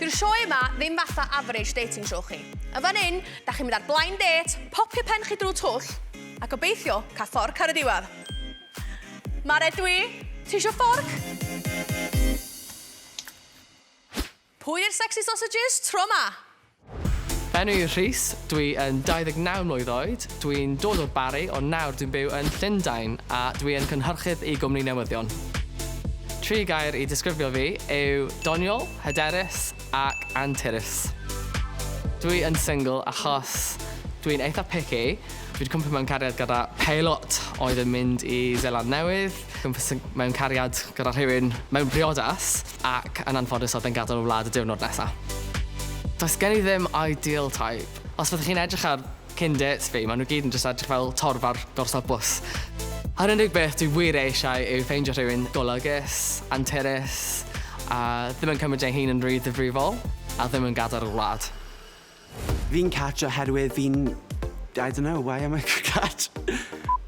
Dyw'r sioe yma ddim fatha average dating show chi. Yn fan hyn, da chi'n mynd ar blind date, popio pen chi drwy twll, a gobeithio cael fforc ar y diwedd. Mared dwi, ti isio fforc? Pwy yw'r sexy sausages tro 'ma? Fy enw yw Rhys, dwi yn 29 mlwydd oed, dwi'n dod o'r Barri ond nawr dwi'n byw yn Llundain a dwi yn cynhyrchydd i gwmni newyddion. Tri gair i disgrifio fi yw doniol, hyderus ac anturus. Dwi yn single achos dwi'n eitha picky, dwi 'di cwmpo mewn cariad gyda peilot oedd yn mynd i Seland Newydd, cwmpo mewn cariad gyda rhywun mewn priodas. Ac yn anffodus oedd e'n gadael y wlad y diwrnod nesa. Does gen i ddim ideal type. Os fyddech chi'n edrych ar cyn dates fi, maen nhw gyd yn jyst edrych fel torf ar gorsaf bws. Yr unig beth dwi wir eisiau yw ffeindio rhywun golygus, anturus, a ddim yn cymryd ei hun yn rhy ddifrifol, a ddim yn gadael y wlad. Fi'n catch oherwydd fi'n... I don't know, why am I a good catch?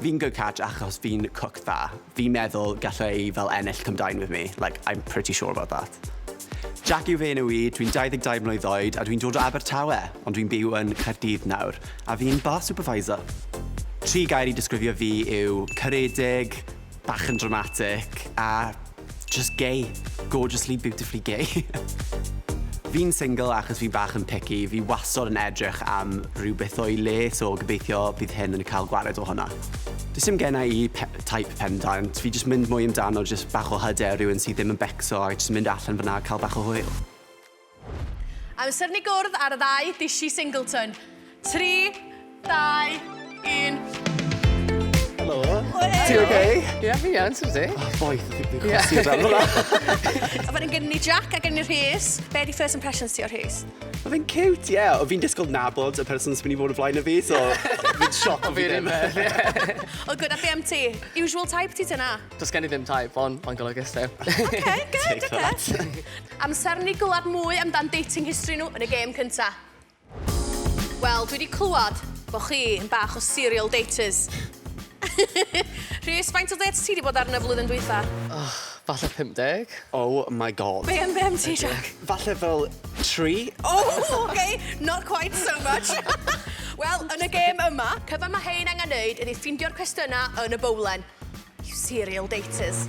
Fi'n good catch achos fi'n cook dda. Fi'n meddwl galla i fel ennill Come Dine With Me. Like, I'm pretty sure about that. Jack yw fy enw i, dwi'n 22 mlwydd oed a dwi'n dod o Abertawe, ond dwi'n byw yn Caerdydd nawr, a fi'n bar supervisor. Tri gair i disgrifio fi yw caredig, bach yn dramatic, a Just gay. Gorgeously, beautifully gay. Fi'n single achos fi bach yn picky, fi wastod yn edrych am rhywbeth o'i le, so gobeithio bydd hyn yn cael gwared o hwnna. Does dim genna i type pendant, fi jyst mynd mwy amdano jyst bach o hyder, rhywun sydd ddim yn becso a jyst mynd allan fan'na a cael bach o hwyl. Amser ni gwrdd ar y ddau dishy Singleton. 3, 2, 1. Helo. Ti oce? Ie, fi iawn, sut ti? Oh, boeth, fi'n chwysu fel hwnna. A fan hyn gen ni Jack a gen ni Rhys. Be di first impressions ti o Rhys? Mae fe'n cute, ie. Yeah. O fi'n disgwyl nabod y person sy'n mynd i fod o flaen y fi, so fi'n sioc o fi ddim. O, good, a be am ti? Usual type ti tyna? Does gen i ddim type, ond mae'n golygus ti. OK, good, OK. Amser ni glywed mwy amdan dating history nhw yn y gêm cynta. Wel, dwi wedi clywed bod chi yn bach o serial daters. Rhys, faint o dates ti wedi bod arno flwyddyn dwytha? Oh, falle 50. Oh my god. Be am, be am ti, Jack? Falle fel 3. Oh, okay, not quite so much. Wel, yn y gêm yma, cyfan mae hein angen neud ydy ffeindio'r cwestiynau yn y bowlen. You serial daters.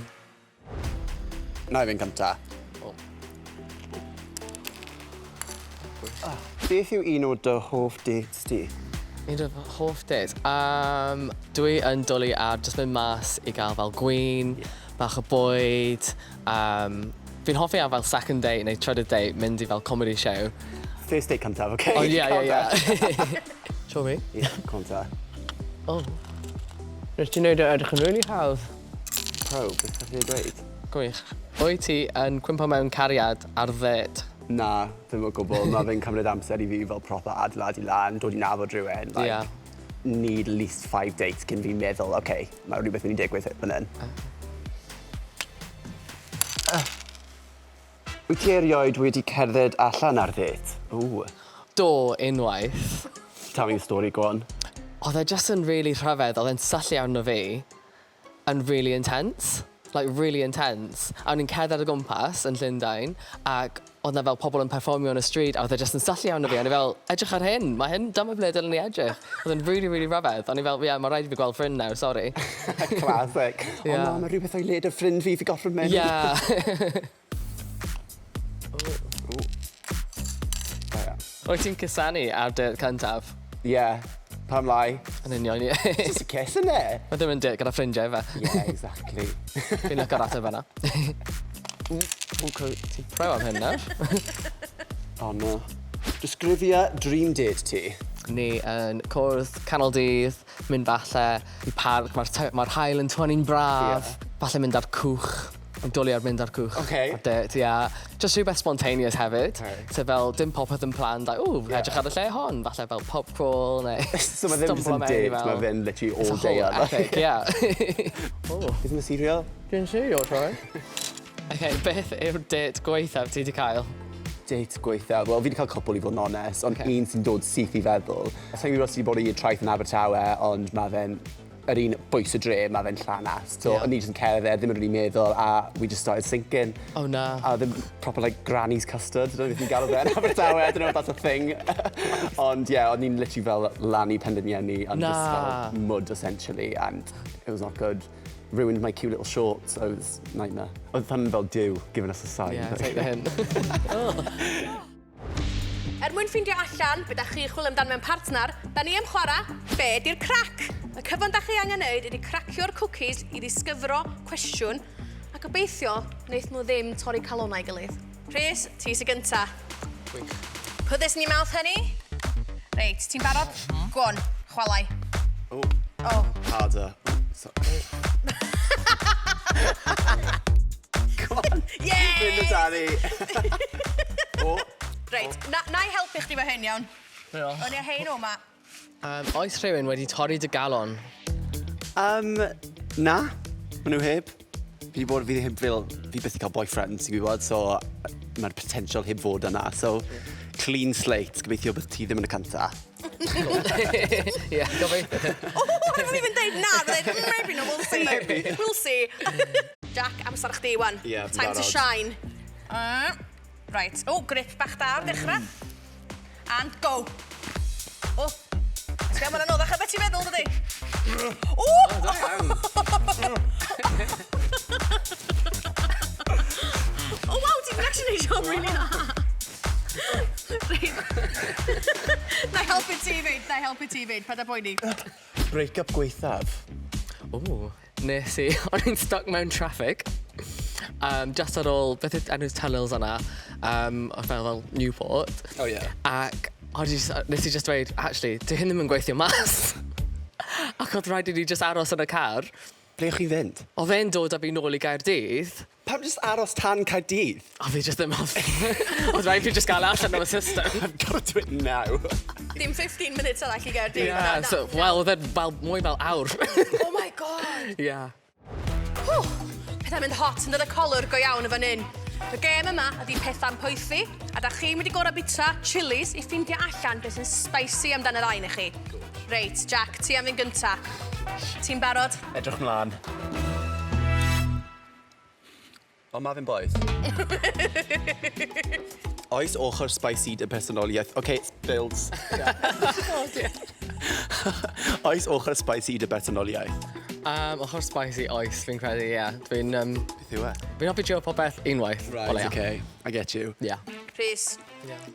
Na i fynd cynta. Oh. Beth yw un o dy hoff dates ti? Un o fy hoff dates? Um, dwi yn dwlu ar jyst mynd mas i gael fel gwin, yeah. bach o bwyd. Um, fi'n hoffi ar fel second date neu trydydd date mynd i fel comedy show. First date cyntaf, okay? Oh, yeah, yeah, yeah. Show me. Yeah, cynta. Oh. Nes ti wneud e edrych yn really hawdd. Pro, beth ydych chi'n dweud? Gwych. Wyt ti yn cwympo mewn cariad ar ddêt? Na, ddim o gwbl. Mae fe'n cymryd amser i fi fel proper adeiladu lan, dod i nabod rhywun. Like, yeah. Need at least five dates cyn fi'n meddwl, oce, okay, mae rhywbeth mynd i digwydd fan hyn. Uh. Wyt ti erioed wedi cerdded allan ar ddêt? Ww. Do, unwaith. Tell me the story, go on. Oedd e jyst yn really rhyfedd, oedd e'n syllu arno fi yn really intense. Like, really intense. A o'n i'n cerdded o gwmpas yn Llundain, ac oedd 'na fel pobl yn perfformio yn y stryd, a oedd e jyst yn syllu arno fi, a o'n i fel, edrych ar hyn, mae hyn, dyma ble dylen ni edrych. Oedd e'n really, really rhyfedd. O'n i fel, ie, yeah, mae rhaid i fi gweld ffrind nawr, sori. Classic. Yeah. O na, mae rhywbeth o'i le 'da ffrind fi, fi gorfod mynd. Yeah. Wyt ti'n cusanu ar dy cyntaf? Ie, yeah, pam lai? Yn union, ie. Just a kiss, isn't it? Mae ddim yn date gyda ffrindiau fe. Yeah, exactly. Fi'n lyco'r ateb yna. Ti'n pro am hyn nawr. Oh no. Disgrifia dream date ti. Ni yn cwrdd canol dydd, mynd falle i parc, mae'r ma haul yn twynnu'n braf. Yeah. Falle mynd ar cwch. Yn dwlu ar mynd ar cwch. Okay. Ar date, yeah. Just rhywbeth spontaneous hefyd. Okay. So fel, dim popeth yn planned, like, ooh, yeah. edrych ar y lle hon. Falle fel pub crawl, neu So mae ddim just yn date, mae fe'n literally all It's a day. whole epic, yeah. oh. Isn't the cereal? Dwi'n cereal, sorry. Okay, beth yw'r date gwaethaf ti wedi cael? Date gwaethaf? Wel, fi wedi cael cwpl i fod yn onest, ond Ocê. un sy'n dod syth i feddwl. Sa i'n gwybod os ti wedi bod i traeth yn Abertawe, ond mae fe'n yr un bwys y dre, mae fe'n llanast. So, Ie. o'n i jyst yn cerdded, ddim yn really meddwl, a we just started sinking. Oh, na. A ddim proper like granny's custard, I don't know if ni'n galw fe yn Abertawe, I don't know if that's a thing. Ond yeah, o'n i'n literally fel lan i penderfynu and Na. just fel mud essentially, and it was not good. Ruined my cute little shorts, so it was a nightmare. Oedd hwn fel Duw, giving us a sign. Yeah, take the hint. Er mwyn ffeindio allan be da chi chwilio amdan mewn partner, da ni am chwarae Be di'r crac? Y cyfan da chi angen neud ydy cracio'r cookies i ddisgyfro cwestiwn a gobeithio wneith nhw ddim torri calonau gilydd. Rhys, ti sy'n gynta. Gwych. Put this in your mouth, honey. Reit, ti'n barod? Go on, chwalau. Oh, Oh, harder. So... Come on. Yay! Mynd y Danny. oh. Reit, na, na i helpu chdi fo hyn, iawn. O'n i a hein o ma. Oes rhywun wedi torri dy galon? Na, maen nhw heb. Fi wedi bod, fi heb fel, fi byth i cael boyfriend, ti'n gwybod, so mae'r potential heb fod yna. So, clean slate, gobeithio bod ti ddim yn y cynta. Ie, gobeithio. Oh, I don't even deud na, dweud, maybe no, we'll see. Maybe. We'll see. Jack, amser chdi, wan. Ie, fi'n Time to barod. shine. Right, oh, grip bach da ar ddechrau. And go. Oh, Sgan, mae'n anoddach a beth ti'n meddwl, dydi? O! Oh, wow, ti'n actually neud job really dda. Reit. Na i helpu ti fyd, na i helpu ti fyd, paid â poeni. Break-up gwaethaf. O, nes i, o'n i'n stuck mewn traffic. Just ar ôl, beth yw enw'r tunnels yna, o fel Newport. Oh, yeah. Ac o'n i just, nes i just dweud, "Actually, dwi hyn ddim yn gweithio mas." Ac oedd rhaid i ni just aros yn y car. Ble o'ch chi fynd? Oedd e'n dod â fi nôl i Gaerdydd. Pam just aros tan Caerdydd? A fi just ddim. Oedd rhaid fi just gael allan o'r system. I've got to do it now. Dim 15 minutes arall i Gaerdydd. Yeah, Na, na, so, na. well, oedd e'n fel, mwy fel awr. Oh my God. Yeah. Whew, pethau'n mynd hot yn dod y colur go iawn y fan hyn. Y gêm yma ydy pethau'n poethi, a da chi'n mynd i gorau bita chilies i ffeindio allan beth sy'n spicy amdan y ddau i chi. Reit, Jack, ti am fynd gynta. Ti'n barod? Edrych mlaen. O, mae fe'n boeth. Oes ochr spicy dy personoliaeth? OK, it's builds. Oes ochr spicy dy personoliaeth? Ochr spicy oes, fi'n credu, ie. Yeah. Dwi'n Beth yw e? Fi'n hoffi trio popeth unwaith, o Right, leia. OK. I get you. Yeah. Rhys,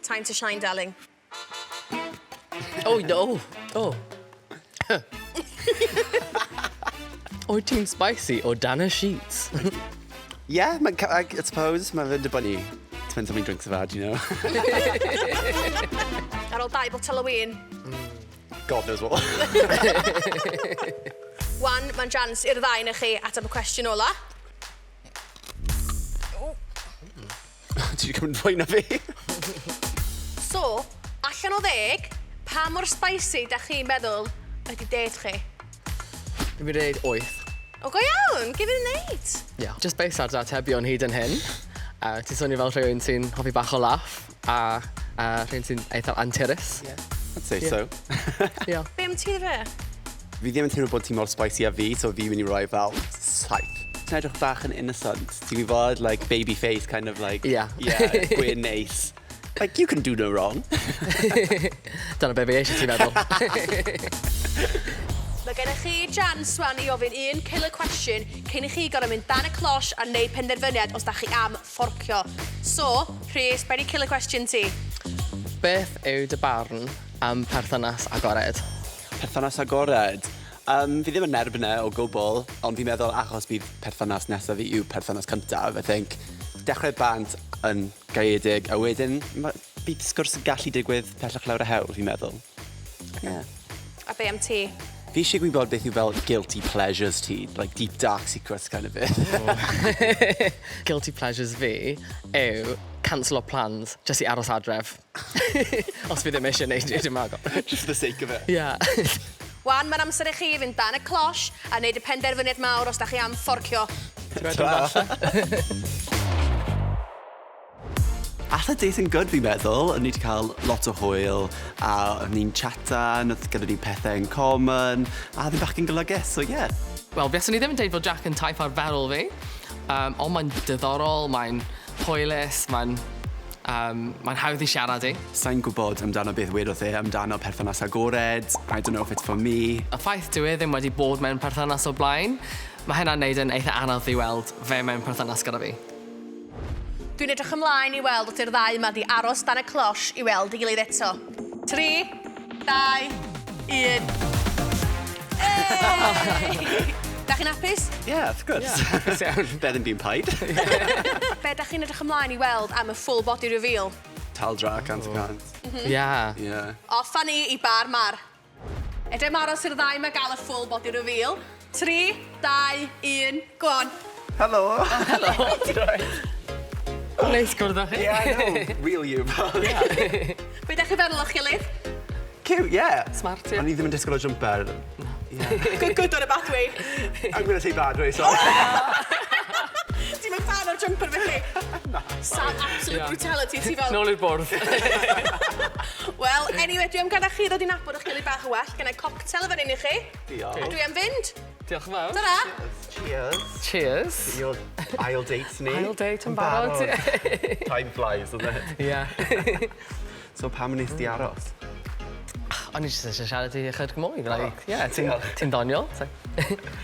time to shine, darling. Oh, no. Oh. Wyt ti'n spicy o dan y sheets? Yeah, I suppose. Mae fe'n dibynnu. Depends how many drinks I've had. Ar ôl dau botel o win. God knows what. Wan, mae'n chance i'r ddau na chi ateb y cwestiwn ola. Ti wedi cymryd fwy na fi? So, allan o 10, pa mor spicy da chi'n meddwl ydy date chi? Fi'n mynd i dweud 8. O, go iawn, give it an 8. Yeah. Just based ar dy atebion hyd yn hyn. Ti'n swnio fel rhywun sy'n hoffi bach o laff a rhywun sy'n eitha anturus. Yeah. I'd say so. Yeah. Be am ti fe? Fi ddim yn teimlo bod ti mor spicy a fi, so fi'n mynd i roi fel 7. Ti'n edrych bach yn innocent. Ti'n gwybod, like, baby face kind of like... Yeah. Yeah, gwyn neis. Like, you can do no wrong. Dyna be fi eisiau ti feddwl. Mae gennych chi chance wan i ofyn un killer question cyn i chi gorau mynd dan y cloche a neud penderfyniad os da chi am fforcio. So, Rhys, be di killer question ti? Beth yw dy barn am perthynas agored? Perthynas agored. Fi ddim yn erbyn e o gwbl, ond fi'n meddwl achos bydd perthynas nesaf fi yw perthynas cyntaf, I think. Dechrau bant yn gaeedig, a wedyn bydd sgwrs yn gallu digwydd pellach lawr y hewl, fi'n meddwl. Yeah. A be am ti? Fi eisiau gwybod beth yw fel guilty pleasures ti, like deep dark secrets kind of bit. Guilty pleasures fi yw cancel o plans just i aros adref. Os fi ddim eisiau neud dim rhagor. Just for the sake of it. Yeah. Wan, mae'n amser i chi fynd dan y cloche a neud y penderfyniad mawr os da chi am fforcio. Ti'n meddwl falle? Ath y date yn good fi'n meddwl, o'n ni 'di cael lot o hwyl a o'n ni'n chatan, oedd gyda ni pethau in common, a oedd e'n bachgen golygus, so yeah. Wel, buaswn i ddim yn deud fod Jack yn type arferol fi, ond mae'n diddorol, mae'n hwylus, mae'n hawdd i siarad i. Sa i'n gwybod amdano beth wedodd e amdano perthynas agored, I don't know if it's for me. Y ffaith dyw e ddim wedi bod mewn perthynas o'r blaen, mae hynna'n neud yn eitha anodd i weld fe mewn perthynas gyda fi. Dwi'n edrych ymlaen i weld os ydy'r ddau yma di aros dan y cloche i weld ei gilydd eto. 3, 2, 1. Hey! Da chi'n hapus? Yeah, of course. Yeah, hapus iawn. Better than being paid. Be da chi'n edrych ymlaen i weld am y full body reveal? Taldra, 100%. Yeah. Yeah. Off â ni i Bar Mar. Edrych am aros i'r ddau yma gael y full body reveal. 3, 2, 1, go on. Hello. Neis gwrdd â chi. Yeah, I know. Real you. Yeah. Be da chi feddwl o'ch gilydd? Cute, yeah. Smart, yeah. O'n i ddim yn disgwyl o jumper. Good, good or a bad way? I'm going to say bad way, sorry. Ti'n mynd fan o'r jumper felly? Sam, absolute brutality, ti fel. Nôl i'r bwrdd. Wel, anyway, dwi am gadael chi ddod i nabod eich gilydd bach yn well. Gen i cocktail fan hyn i chi. Diolch. A dwi am fynd. Diolch yn fawr. Tara. Cheers. Cheers. Your ail date ni. Ail date yn barod. Time flies, doesn't it? Yeah. So pam nes di aros? O'n i jyst eisiau siarad i ychydig mwy. Like, yeah, ti'n Diolch. ti doniol. So,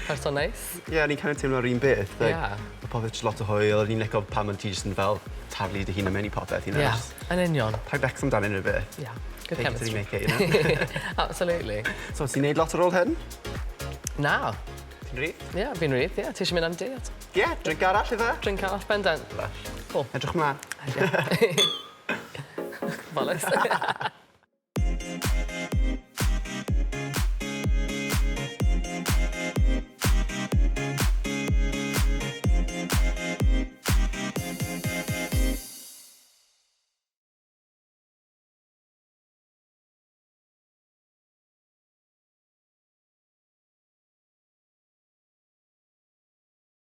person neis. Ie, yeah, ni'n kind of teimlo'r un beth. Like, Yeah. Mae popeth just lot o hwyl. Ni'n licio pan mae ti jyst yn fel taflu dy hun am mewn i popeth, you know? Yeah, Just yn union. Paid becso amdano unrhyw beth. Yeah, good Fake it till you chemistry. make it, you know? Absolutely. So, ti'n neud lot ar ôl hyn? Na. Ti'n rhydd? Yeah, fi'n rhydd, yeah. Ti eisiau mynd am date? Ie, yeah, drink arall ife? Drink arall bendant. Cool. Edrych mlaen. Folus.